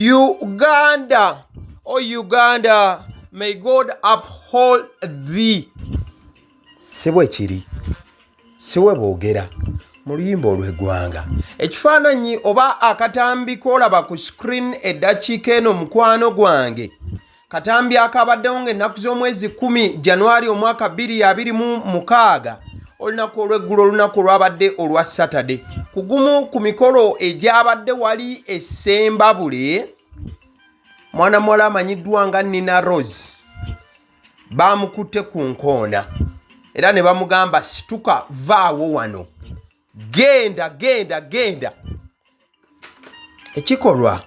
Uganda, oh Uganda, may God uphold thee. Si bwe kiri, si bwe boogera mu luyimba olw'eggwanga. Ekifaananyi oba akatambi k'olaba ku screen eddakiika eno mukwano gwange katambi akabaddewo ng'ennaku z'omwezi 10 January omwaka 2026 olunaku olw'eggulo, olunaku olwabadde olwa Saturday, ku gumu ku mikolo egyabadde wali e Ssembabule, mwana muwala amanyiddwa nga Nina Rose baamukutte ku nkoona era ne bamugamba, "Situka, vaawo wano, genda, genda, genda." Ekikolwa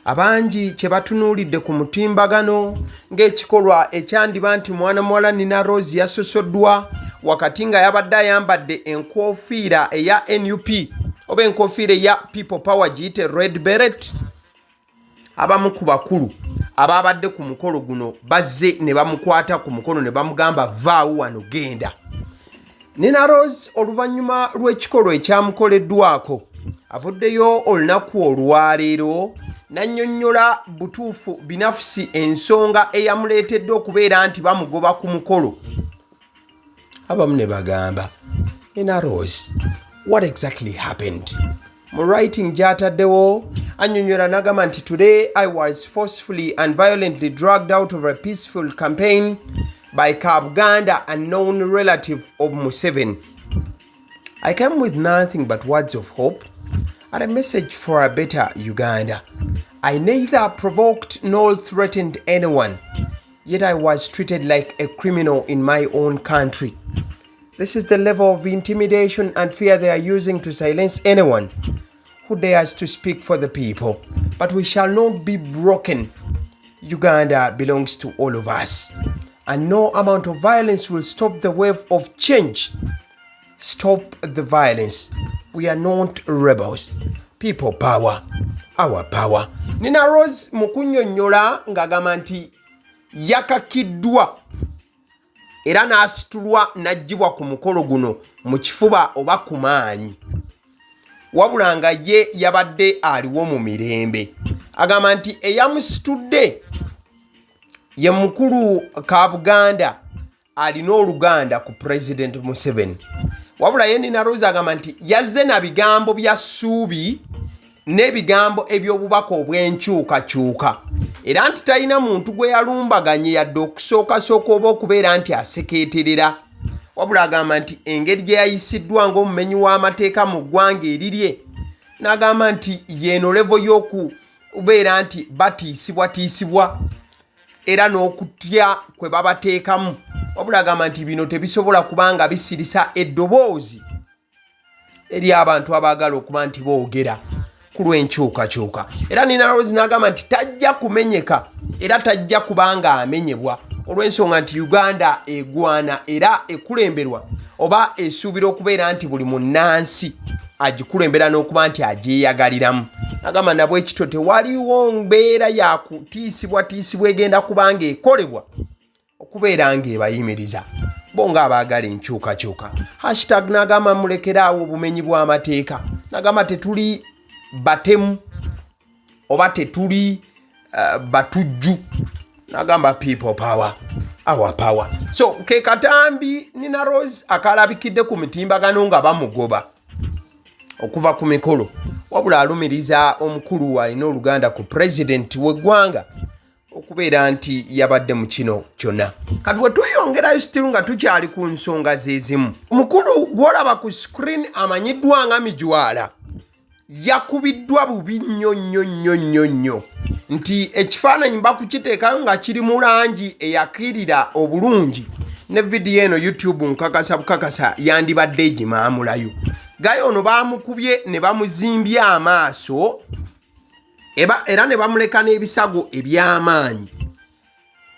abangi kye batunuulidde ku mutimbagano ng'ekikolwa ekyandiba nti mwana muwala Nina Rose yasosoddwa wakati nga yabadde ayambadde enkofiira eya NUP oba enkofiira eya People Power, giyite red beret. Abamu ku bakulu abaabadde ku mukolo guno bazze ne bamukwata ku mukono ne bamugamba, "Vaawo wano, genda." Nina Rose oluvannyuma lw'ekikolwa ekyamukoleddwako avuddeyo olunaku olwaleero n'annyonnyola butuufu binafusi ensonga eyamuleetedde okubeera nti bamugoba ku mukolo. Abamu ne bagamba, "Nina Rose, what exactly happened?" Mu writing gy'ataddewo annyonnyola n'agamba nti, "Today I was forcefully and violently dragged out of a peaceful campaign by Kabuganda, unknown relative of Museveni. I came with nothing but words of hope and a message for a better Uganda. I neither provoked nor threatened anyone, yet I was treated like a criminal in my own country. This is the level of intimidation and fear they are using to silence anyone who dares to speak for the people. But we shall not be broken. Uganda belongs to all of us, and no amount of violence will stop the wave of change. Stop the violence. We are not rebels. People power, our power." Nina Rose mu kunnyonnyola ng'agamba nti yakakiddwa era n'asitulwa n'aggyibwa ku mukolo guno mu kifuba oba ku maanyi, wabula nga ye yabadde aliwo mu mirembe. Agamba nti eyamusitudde ye mukulu Kabuganda alina oluganda ku President Museveni. Wabula ye Nina Rose agamba nti yazze na bigambo bya ssuubi n'ebigambo eby'obubaka obw'enkyukakyuka, era nti talina muntu gwe yalumbaganye yadde okusookasooka oba okubeera nti asekeeterera. Wabula agamba nti engeri gye yayisiddwa ng'omumenyi w'amateeka mu ggwanga erirye, n'agamba nti yeeno level y'okubeera nti batiisibwatiisibwa era n'okutya kwe babateekamu. Wabula agamba nti bino tebisobola kubanga bisirisa eddoboozi eri abantu abaagala okuba nti boogera ku lw'enkyukakyuka. Era Nina Rose n'agamba nti tajja kumenyeka era tajja kubanga amenyebwa, olw'ensonga nti Uganda egwana era ekulemberwa oba esuubira okubeera nti buli munnansi agikulembera n'okuba nti agyeyagaliramu. Nagamba nabwe ekito tewaliwo mbeera yakutiisibwatiisibwa egenda kubanga ekolebwa okubeera ng'ebayimiriza bo ng'abaagala enkyukakyuka. Hashtag n'agamba mulekeraawo obumenyi bw'amateeka. N'agamba tetuli batemu oba tetuli batujju. N'agamba people power, our power. So ke katambi Nina Rose akalabikidde ku mitimbagano nga bamugoba okuva ku mikolo, wabula alumiriza omukulu alina oluganda ku pulezidenti w'eggwanga okubeera nti yabadde mu kino kyonna. Kati we tweyongerayo, still nga tukyali ku nsonga zeezimu, omukulu gw'olaba ku screen amanyiddwa nga Mijwala yakubiddwa bubi nnyo nnyo nnyo nnyo nnyo, nti ekifaananyi bakukiteekayo nga kiri mu langi eyakirira obulungi ne vidiyo eno YouTube nkakasa bukakasa yandibadde egimaamulayo. Gayo ono baamukubye ne bamuzimbya amaaso era ne bamuleka n'ebisago eby'amaanyi.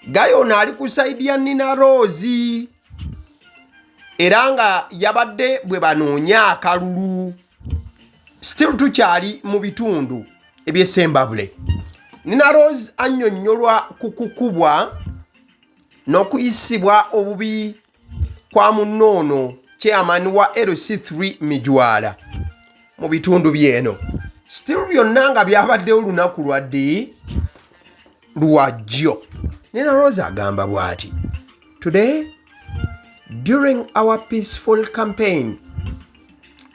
Gayo ono ali ku side ya Nina Rose era nga yabadde bwe banoonya akalulu. Still tukyali mu bitundu eby'Essembabule. Nina Rose annyonnyolwa ku kukubwa n'okuyisibwa obubi kwa munno ono chairman wa LC3 Mijwala mu bitundu byeno. Still byonna nga byabaddewo lunaku lwaddi lwajjo. Nina Rose agamba bw'ati, "Today, during our peaceful campaign,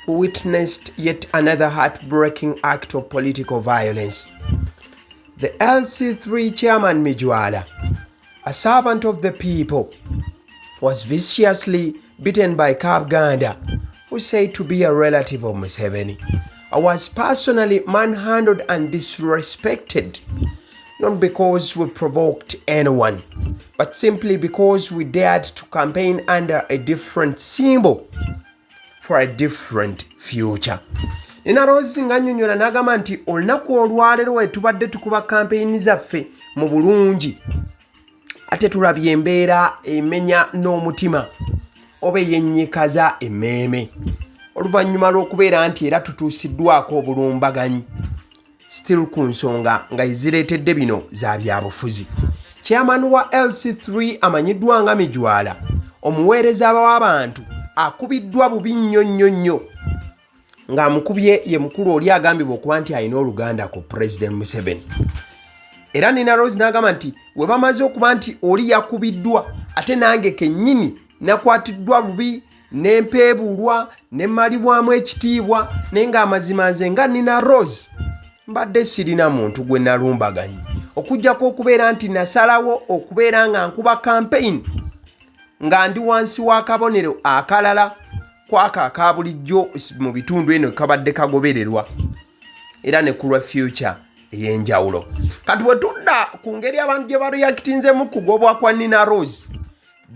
we witnessed yet another heartbreaking act of political violence. The LC3 chairman Mijwala, a servant of the people, was viciously beaten by Ganda, who said to be a relative of Museveni. I was personally manhandled and disrespected, not because we provoked anyone, but simply because we dared to campaign under a different symbol for a different future." Nina Rose ng'annyonnyola n'agamba nti olunaku olwaleero we tubadde tukuba kampeyini zaffe mu bulungi, ate tulabye embeera emenya n'omutima oba eyennyikaza emmeeme, oluvannyuma lw'okubeera nti era tutuusiddwako obulumbaganyi, still ku nsonga nga ezireetedde bino za byabufuzi. Chairman wa LC3 amanyiddwa nga Mijwala, omuweereza w'abantu, akubiddwa bubi nnyo nnyo nnyo, ng'amukubye ye mukulu oli agambibwa okuba nti alina oluganda ku President Museveni. Era Nina Rose n'agamba nti we bamaze okuba nti oli yakubiddwa, ate nange kennyini nakwatiddwa bubi, nempeebuulwa, ne mmalibwamu ekitiibwa, naye ng'amazima nze nga Nina Rose mbadde sirina muntu gwe nalumbaganyi, okuggyako okubeera nti nasalawo okubeera nga nkuba campaign nga ndi wansi w'akabonero akalala kwako aka bulijjo mu bitundu eno kabadde kagobererwa, era ne ku lwa future ey'enjawulo. Kati bwe tudda ku ngeri abantu gye bareactinzemu kugobwa kwa Nina Rose,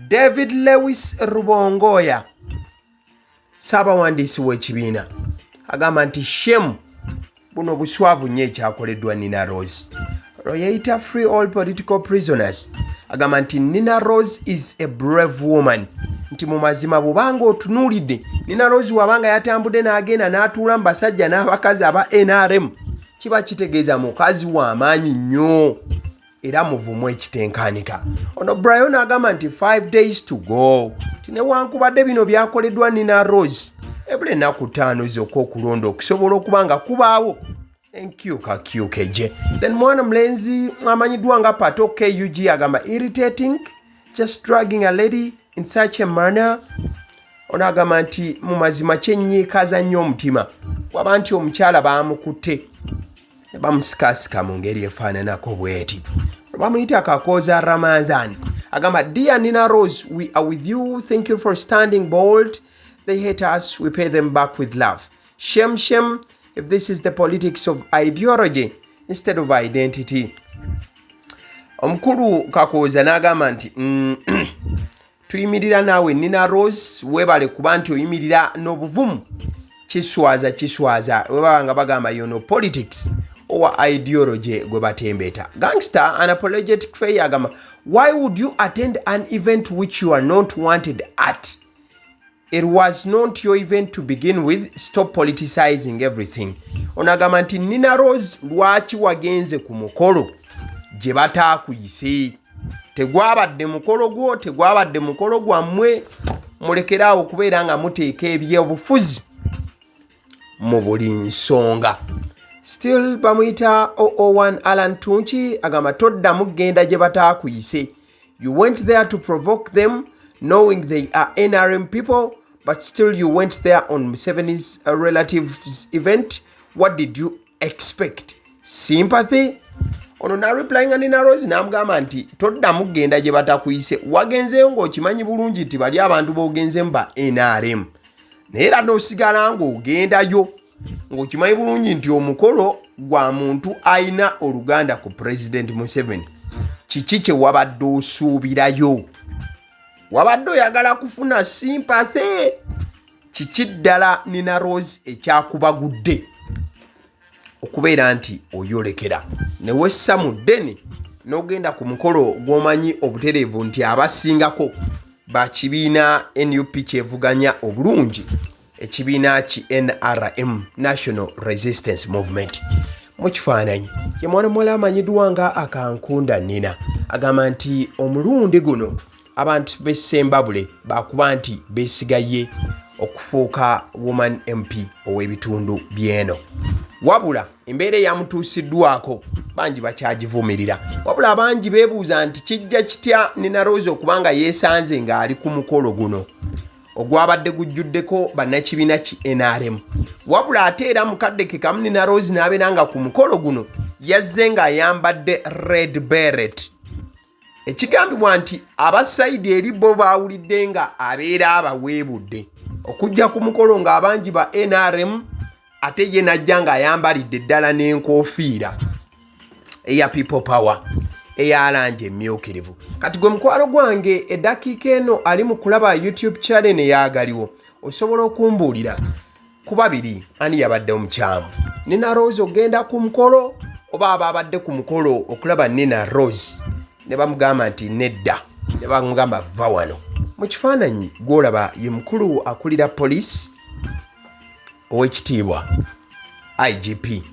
David Lewis Rubongoya, saabawandiisi w'ekibiina, agamba nti shame, buno buswavu nnyo ekyakoleddwa Nina Rose. Royeyita Free All Political Prisoners agamba nti Nina Rose is a brave woman, nti mu mazima bw'obanga otunuulidde Nina Rose wabanga yatambudde n'agenda n'atuula mu basajja n'abakazi aba NRM, kiba kitegeeza mukazi w'amaanyi nnyo era muvumu ekitenkanika. Ono Brian agamba nti 5 days to go, ti newankubadde bino byakoleddwa Nina Rose, ebula ennaku 5 zokka okulonda okusobola okuba nga kubaawo enkyukakyukeje. Then mwana mulenzi amanyiddwa nga Pato Kug agamba, "Irritating, just dragging a lady in such a manner." Ono agamba nti mu mazima kyenyiikaza nnyo omutima waba nti omukyala baamukutte ne bamusikasika mu ngeri efaananako bweti. Bamuyita Kakoza Ramazan agamba, "Dear Nina Rose, we are with you. Thank you for standing bold. They hate us, we pay them back with love. Shame, shame if this is the politics of ideology instead of identity." Omukulu Kakooza n'agamba nti tuyimirira naawe Nina Rose, weebale kuba nti oyimirira n'obuvumu. Kiswaza, kiswaza webaba nga bagamba yono politics owa ideology gwe batembeeta. Gangster Unapologetic Fay agamba, "Why would you attend an event which you are not wanted at? It was not your event to begin with. Stop politicizing everything." Ono agamba nti Nina Rose, lwaki wagenze ku mukolo gye bataakuyise? Tegwabadde mukolo gwo, tegwabadde mukolo gwammwe. Mulekeraawo okubeera nga muteeka ebyobufuzi mu buli nsonga. Still bamuyita 001 Alan Tunki agamba, "Toddamu kugenda gye bataakuyise. You went there to provoke them, knowing they are NRM people, but still you went there on Museveni's relatives event. What did you expect? Sympathy?" Ono nareplyinga Nina Rose n'amugamba nti toddamu kugenda gye batakuyise. Wagenzeeyo ng'okimanyi bulungi nti bali abantu b'ogenzemu ba NRM, naye era n'osigala ng'ogendayo ng'okimanyi bulungi nti omukolo gwa muntu ayina oluganda ku President Museveni. Kiki kye wabadde osuubirayo? Wabadde oyagala kufuna sympathy? Kiki ddala, Nina Rose, ekyakubagudde okubeera nti oyolekera ne wessa mu ddene n'ogenda ku mukolo gw'omanyi obutereevu nti abasingako bakibiina NUP kyevuganya obulungi, ekibiina ki NRM, National Resistance Movement? Mu kifaananyi ye mwana muwala amanyiddwa nga Akankunda Nina agamba nti omulundi guno abantu b'Essembabule bakuba nti beesigaye okufuuka Woman MP ow'ebitundu by'eno. Wabula embeera eyamutuusiddwako bangi bakyagivumirira. Wabula abangi beebuuza nti kijja kitya Nina Rose okuba nga yeesanze ng'ali ku mukolo guno ogwabadde gujjuddeko bannakibiina ki NRM. Wabula ate era mu kadde ke kamu Nina Rose n'abeera nga ku mukolo guno yazze ng'ayambadde red beret, ekigambibwa nti aba sayidi eri bo baawulidde nga abeera abaweebudde okujja ku mukolo ng'abangi ba NRM, ate ye n'ajja ng'ayambalidde ddala n'enkofiira eya People Power eya langi emmyukirivu. Kati gwe mukwano gwange eddakiika eno ali mu kulaba YouTube channel eyagaliwo, osobola okumbuulira ku babiri ani yabadde omukyamu, Nina Rose ogenda ku mukolo oba abaabadde ku mukolo okulaba Nina Rose ne bamugamba nti nedda, ne bamugamba va wano? Mu kifaananyi gw'olaba ye mukulu akulira poliisi, owekitiibwa IGP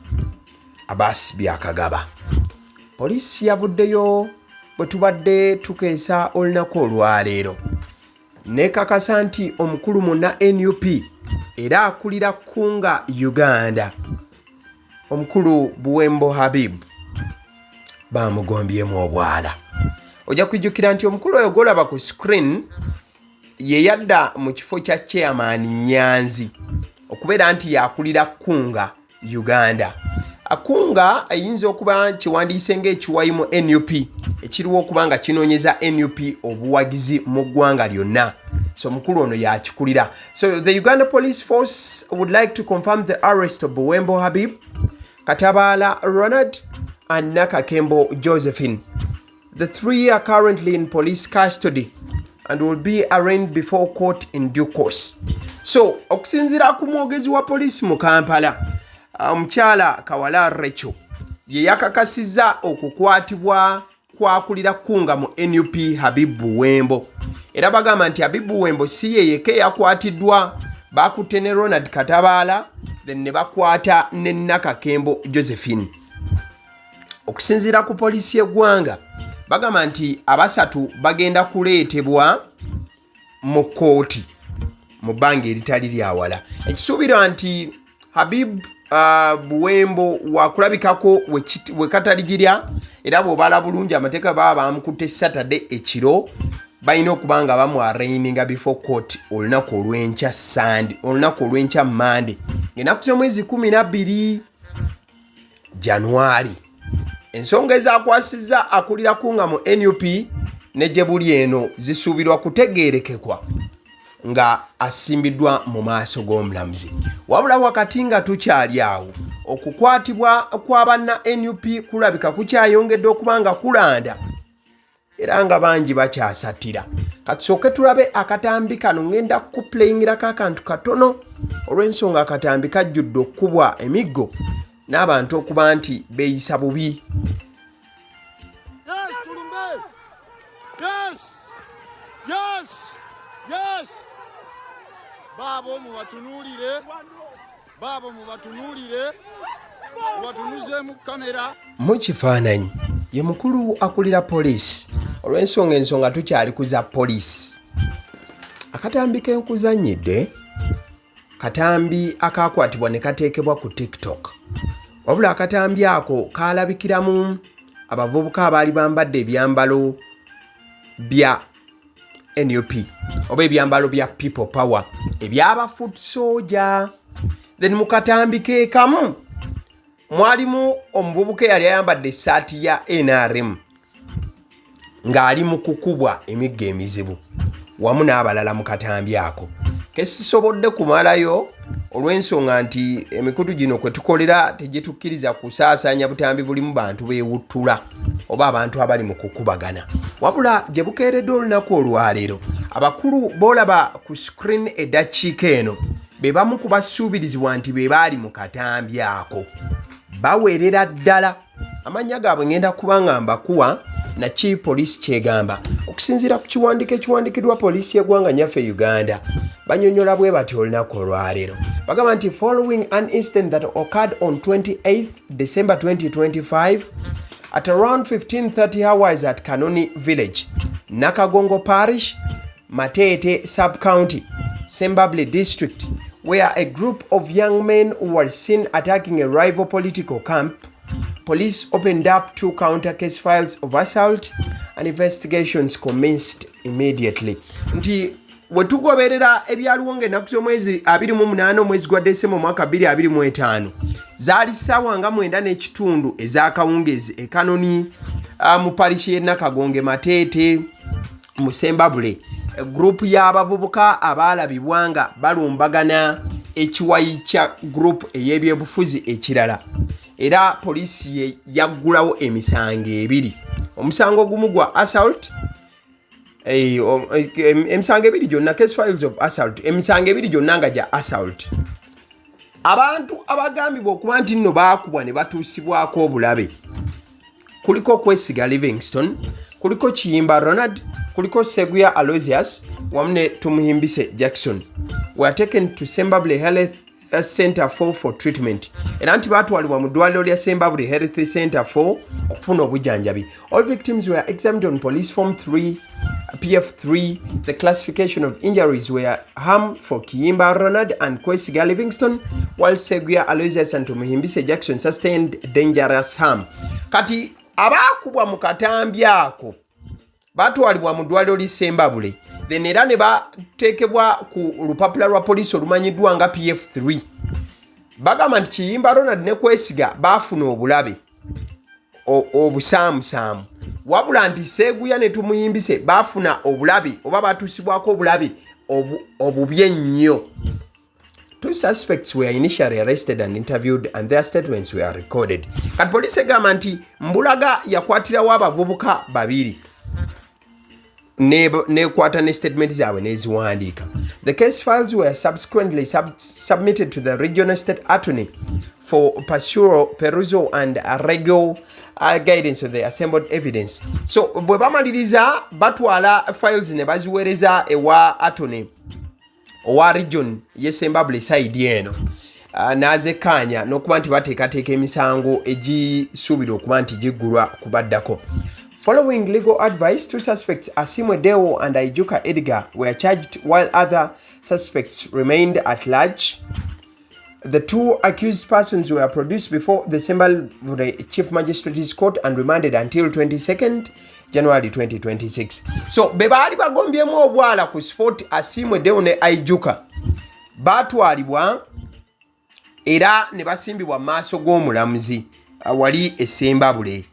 Abbas Byakagaba. Poliisi yavuddeyo bwe tubadde tukeesa olunaku olwaleero nekakasa nti omukulu munna NUP era akulira Kunga Uganda, omukulu Buwembo Habib, bamugombyemu obwala. Ojja kujjukira nti omukulu oyo gwolaba ku screen ye yadda mu kifo kya chairman Nyanzi okubeera nti yakulira Kunga Uganda. Akunga eyinza okuba kiwandiise ng'ekiwayi mu NUP ekiriwo okuba nga kinoonyeza NUP obuwagizi mu ggwanga lyonna, so omukulu ono yakikulira. So the Uganda Police Force would like to confirm the arrest of Buwembo Habib, Katabaala Ronald and Nakakembo Josephine. The three are currently in police custody and will be arraigned before court in due course. So okusinziira ku mwogezi wa poliisi mu Kampala, omukyala Kawala Rachel, ye yakakasizza okukwatibwa kwakulira Kunga mu NUP Habib Buwembo. Era bagamba nti Habib Buwembo si ye yekka eyakwatiddwa, bakutte ne Ronald Katabaala, then ne bakwata ne Nakakembo Josephine. Okusinziira ku poliisi y'eggwanga, bagamba nti abasatu bagenda kuleetebwa mu kkooti mu bbanga eritali lyawala. Ekisuubirwa nti Habib Buwembo wakulabikako wekataligirya, era bw'obala bulungi amateeka, baba bamukutte Saturday ekiro, balina okuba nga bamu arraigninga before court olunaku olw'enkya Sunday, olunaku olw'enkya Mande, ng'ennaku z'omwezi 12 Januari. Ensonga ezakwasizza akulira Kunga mu NUP ne gye buli eno zisuubirwa kutegeerekekwa nga asimbiddwa mu maaso g'omulamuzi. Wabula wakati nga tukyali awo, okukwatibwa kwa banna NUP kulabika kukyayongedde okuba nga kulanda era nga bangi bakyasattira. Katusooke tulabe akatambi kano. Ngenda kuplayingirako akantu katono olw'ensonga akatambi kajjudde okukubwa emiggo n'abantu okuba nti beeyisa bubi. Yes, tulumbe. Yes. Baabo mubatunuulire. Baabo mubatunuulire. Mubatunuzeemu kamera. Mu kifaananyi ye mukulu akulira poliisi. Olw'ensonga ensonga tukyali ku za poliisi, akatambi kenkuzannyidde katambi akakwatibwa ne kateekebwa ku TikTok. Wabula akatambi ako kalabikiramu abavubuka abaali bambadde ebyambalo bya NUP oba ebyambalo bya People Power ebyaba foot soldier. Then mu katambi ke kamu mwalimu omuvubuka eyali ayambadde essaati ya NRM ng'ali mu kukubwa emiggo emizibu wamu n'abalala mu katambi ako kesisobodde kumalayo olw'ensonga nti emikutu gino kwe tukolera tegitukkiriza kusaasaanya butambi bulimu bantu beewuttula oba abantu abali mu kukubagana. Wabula gye bukeeredde olunaku olwaleero, abakulu boolaba ku screen eddakiika eno be bamu ku basuubirizibwa nti be baali mu katambi ako. Bawerera ddala, amannya gaabwe ngenda kuba nga mbakuwa naki poliisi kyegamba. Okusinziira ku kiwandiiko ekiwandiikiddwa poliisi y'eggwanga nyaffe Uganda, banyonyola bwe bati olunaku olwaleero, bagamba nti following an incident that occurred on 28 December 2025 at around 15:30 hours at Kanoni Village, Nakagongo Parish, Matete Sub-County, Sembabule district, where a group of young men were seen attacking a rival political camp. Police opened up two counter case files of assault and investigations commenced immediately. Nti wetugoberera ebyaliwo ng'ennaku z'omwezi 28 omwezi gwa Desemba omwaka 2025, zaali ssaawa nga 9:30 ez'akawungeezi e Kanoni, mu parishi y'e Nakagonge, Mateete mu Sembabule, gurupu y'abavubuka abaalabibwa nga balumbagana ekiwayi kya gurupu ey'ebyobufuzi ekirala, era poliisi ye yaggulawo emisango ebiri. Omusango ogumu gwa assault, emisango ebiri gyonna case files of assault, emisango ebiri gyonna nga gya assault. Abantu abagambibwa okuba nti nno baakubwa ne batuusibwako obulabe kuliko Kwesiga Livingston, kuliko Kiyimba Ronald, kuliko Seguya Aloysius wamu ne Tumuhimbise Jackson, were taken to Sembabule Health Center 4 for treatment, era nti baatwalibwa mu ddwaliro lya Sembabule Health Center 4 okufuna obujjanjabi. All victims were examined on police form 3 PF3. The classification of injuries were harm for Kiyimba Ronald and Kwesiga Livingston, while Seguya Aloysius and Tumuhimbise Jackson sustained dangerous harm. Kati abaakubwa mu katambi ako batwalibwa mu ddwaliro ly'e Sembabule, then era ne bateekebwa ku lupapula lwa poliisi olumanyiddwa nga PF3. Bagamba nti Kiyimba Ronald ne Kwesiga baafuna obulabe obusaamusaamu, wabula nti Seeguya ne Tumuyimbise baafuna obulabe oba batuusibwako obulabe obubi ennyo. Two suspects were initially arrested and interviewed and their statements were recorded. Kati poliisi egamba nti Mbulaga yakwatirawo abavubuka babiri nekwata ne statement zaabwe neziwandiika. The case files were subsequently submitted to the regional state attorney for perusal and legal guidance of the assembled evidence. So bwe bamaliriza batwala files ne baziweereza ewa attorney owa region y'e side eno, n'azekkaanya n'okuba nti bateekateeka emisango egisuubirwa okuba nti giggulwa kubaddako. Following legal advice, two suspects, Asimwe Deo and Aijuka Edgar, were charged while other suspects remained at large. The two accused persons were produced before the Sembabule Chief Magistrate's Court and remanded until 22nd January 2026. So be baali bagombyemu obwala ku spot, Asimwe Deo ne Aijuka, baatwalibwa era ne basimbibwa mu maaso g'omulamuzi wali e Sembabule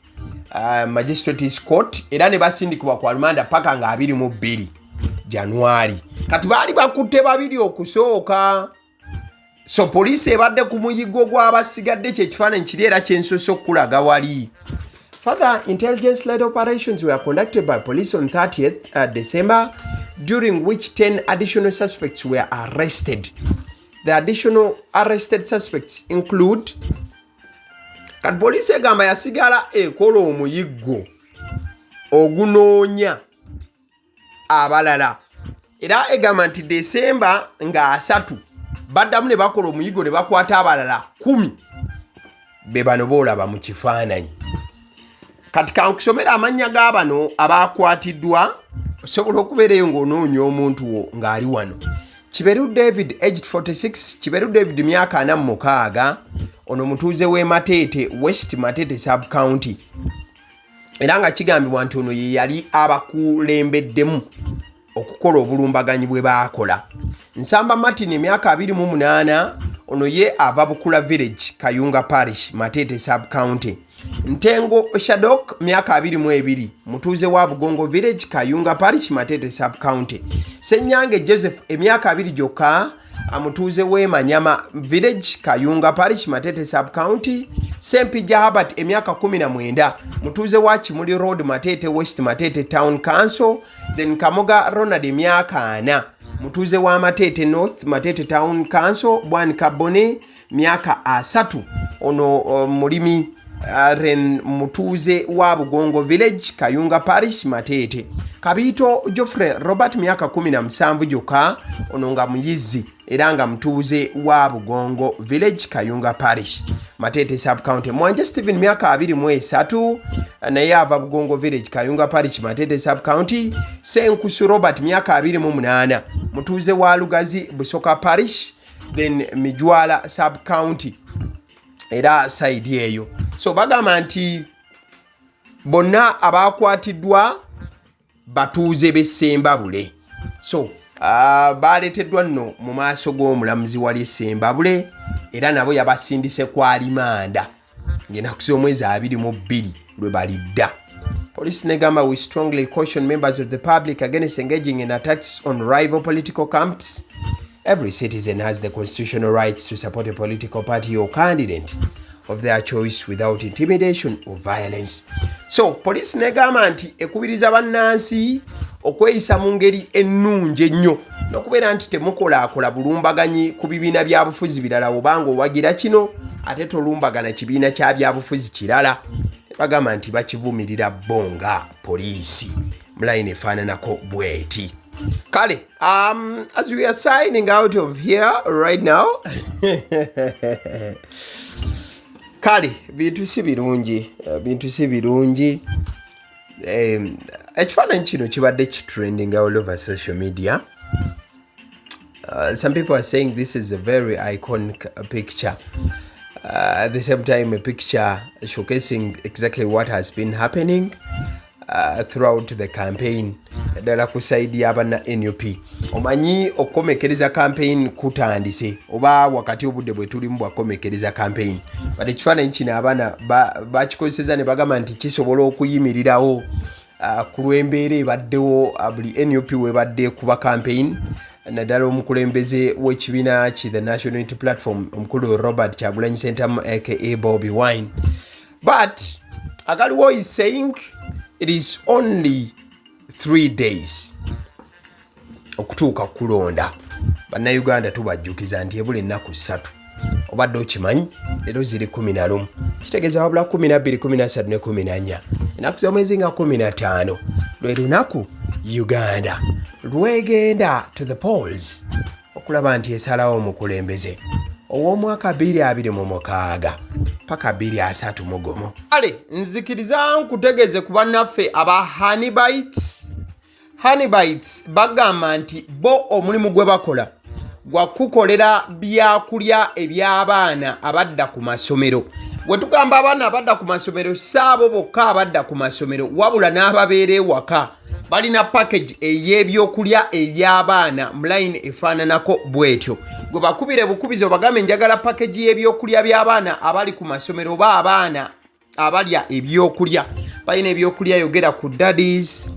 Magistrates Court, era ne basindikibwa ku alimanda paka nga 22 Januari. Kati baali bakutte babiri okusooka, so poliisi ebadde ku muyiggo gw'abasigadde. Kyekifaananyi kiri era kyensoose okukulaga wali. Further intelligence-led operations were conducted by police on 30th December, during which 10 additional suspects were arrested. The additional arrested suspects include, kati poliisi egamba yasigala ekola omuyiggo ogunoonya abalala, era egamba nti Desemba nga 30 baddamu ne bakola omuyiggo ne bakwata abalala 10, be bano boolaba mu kifaananyi. Kati kankusomera amannya ga bano abakwatiddwa, osobola okubeerayo ng'onoonya omuntu wo ng'ali wano. Kiberu David, aged 46. Kiberu David, myaka 46, ono mutuuze w'e Mateete West, Mateete sub county, era nga kigambibwa nti ono ye yali abakulembeddemu okukola obulumbaganyi bwe baakola. Nsamba Martin, emyaka 28, ono ye ava Bukula village, Kayunga parish, Mateete sub county. Ntengo Shadok, myaka 22, mutuuze wa Bugongo village, Kayunga parish, Mateete sub county. Senyange Joseph, emyaka 20 gyokka, mutuuze w'e Manyama village, Kayunga parish, Mateete sub county. Sempijja Habert, emyaka 19, mutuuze wa Kimuli road, Mateete West, Mateete town council. Then Kamoga Ronald, emyaka 40, mutuuze wa Mateete North, Mateete town council. Bwanika Bone, myaka 30, ono mulimi, ren mutuuze wa Bugongo village, Kayunga parish, Mateete. Kabiito Geoffrey Robert, myaka 17 gyokka, ono nga muyizi era nga mutuuze wa Bugongo Village, Kayunga Parish, Mateete Sub-County. Mwanje Stephen, myaka 23, naye ava Bugongo Village, Kayunga Parish, Mateete Sub-County. Senkusu Robert, myaka 28, mutuuze wa Lugazi, Busoka Parish, then Mijwala Sub-County, era side eyo. So bagamba nti bonna abakwatiddwa batuuze b'e Ssembabule. So baleeteddwa nno mu maaso g'omulamuzi wali e Ssembabule, era nabo yabasindise ku alimanda ng'enaku z'omwezi 22 lwe balidda. Police negamba, "We strongly caution members of the public against engaging in attacks on rival political camps. Every citizen has the constitutional rights to support a political party or candidate of their choice without intimidation or violence." So poliisi negamba nti ekubiriza bannansi okweyisa mu ngeri ennungi ennyo n'okubeera nti temukolaakola bulumbaganyi ku bibiina bya bufuzi birala, obanga owagira kino ate tolumbagana kibiina kya byabufuzi kirala. Bagamba nti bakivumirira bo nga poliisi mu layini efaananako bweti. Kale, as we are signing out of here right now, kale bintu si birungi, bintu si birungi. Ekifaananyi kino kibadde kitrending all over social media. Some people are saying this is a very iconic picture, at the same time a picture showcasing exactly what has been happening throughout the campaign, ddala ku side y'abanna NUP. Omanyi okukomekereza campaign kutandise oba wakati obudde bwe tulimu bwakomekereza campaign, but ekifaananyi kino abaana bakikozeseza ne bagamba nti kisobola okuyimirirawo ku lw'embeera ebaddewo buli NUP webadde kuba campaign, naddala omukulembeze w'ekibiina ki the National Unity Platform, omukulu Robert Kyagulanyi Ssentamu, aka Bobi Wine. But agaliwo is saying it is only 3 days okutuuka kulonda. Bannayuganda, tubajjukiza nti ebula ennaku 3. Obadde okimanyi leero ziri 11? Kitegeeza wabula 12, 13 ne 14. Ennaku z'omwezi nga 15 lwe lunaku Uganda lwegenda to the polls okulaba nti esalawo omukulembeze ow'omwaka 2026 paka 2031. Kale nzikiriza nkutegeeze ku bannaffe aba Honeybites. Honeybites bagamba nti bo omulimu gwe bakola gwa kukolera byakulya eby'abaana abadda ku masomero. Bwe tugamba abaana abadda ku masomero, si abo bokka abadda ku masomero, wabula n'ababeera ewaka. Balina package ey'ebyokulya eby'abaana mu line efaananako bw'etyo. Gwe bakubire bukubizi obagambe, "Njagala package y'ebyokulya by'abaana abali ku masomero oba abaana abalya ebyokulya." Balina ebyokulya, yogera ku daddies,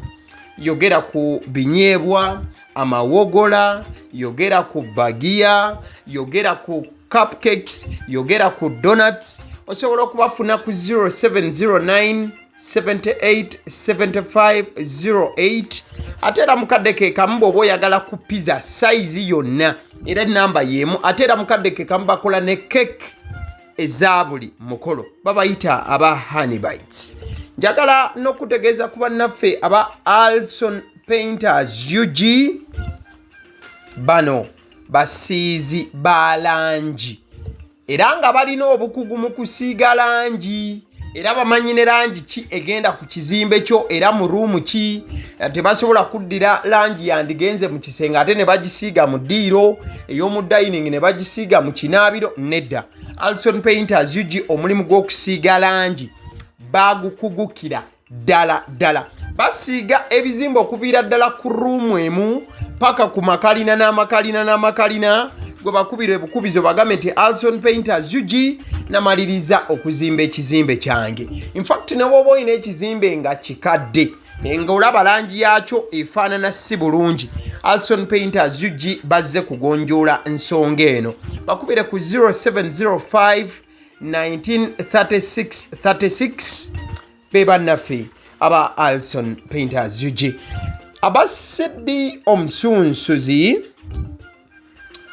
yogera ku binyeebwa, amawogola, yogera ku bagiya, yogera ku cupcakes, yogera ku donuts. Osobola okubafuna ku 0709 78 75 08. Ate era mukadde ke kamu, bw'oba oyagala ku pizza size yonna, era enamba y'emu. Ate era mukadde ke kamu bakola ne cake eza buli mukolo. Babayita aba Honeybites. Njagala n'okutegeeza ku bannaffe aba Alson Painters UG. Bano basiizi ba langi era nga balina obukugu mu kusiiga langi, era bamanyi ne langi ki egenda ku kizimbe kyo era mu room ki. Tebasobola kuddira langi yandigenze mu kisenge ate ne bagisiiga mu ddiiro, ey'omu dining ne bagisiiga mu kinaabiro. Nedda, Alson Painters UG omulimu gw'okusiiga langi bagukugukira ddala ddala. Basiiga ebizimbe okuviira ddala ku room emu paka ku makalina n'amakalina n'amakalina. Gwe bakubira ebukubizo bagambe nti Alson Painters UG namaliriza okuzimba ekizimbe kyange. Infact, ne bwoba olina ekizimbe nga kikadde nga olaba langi yakyo efaanana si bulungi, Alson Painters UG bazze kugonjoola nsonga eno. Bakubire ku 0705 1936 36. Be bannaffe aba Alson Painters UG. Abasiddi omusunsuzi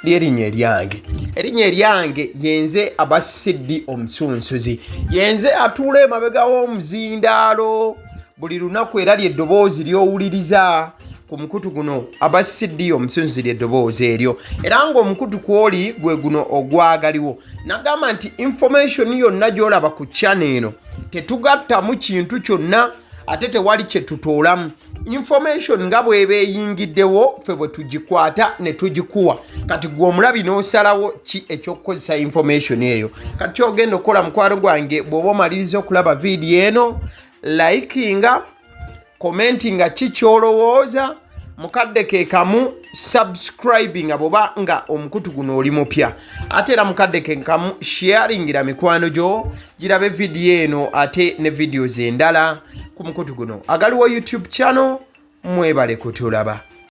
lyerinnya eryange, erinnya eryange yenze Abasiddi omusunsuzi, yenze atuula emabega w'omuzindaalo buli lunaku, era lyeddoboozi ly'owuliriza. Ku mukutu guno aba CD omusunziri eddoboozi eryo, era ng'omukutu kwoli gwe guno ogwagaliwo. Nagamba nti information yonna gy'olaba ku channel eno tetugattamu kintu kyonna, ate tewali kye tutoolamu. Information nga bw'eba eyingiddewo, ffe bwe tugikwata ne tugikuwa. Kati gwe omulabi n'osalawo ki ekyokukozesa information eyo. Kati kyogenda okukola, mukwano gwange, bw'oba omaliriza okulaba vidiyo eno, likinga, komenti nga ki kyolowooza, mukadde ke kamu subscribinga bwoba nga omukutu guno oli mupya, ate era mukadde ke kamu sharingira mikwano gyo girabe vidiyo eno ate ne videos endala ku mukutu guno agaliwo YouTube channel. Mwebale kutulaba.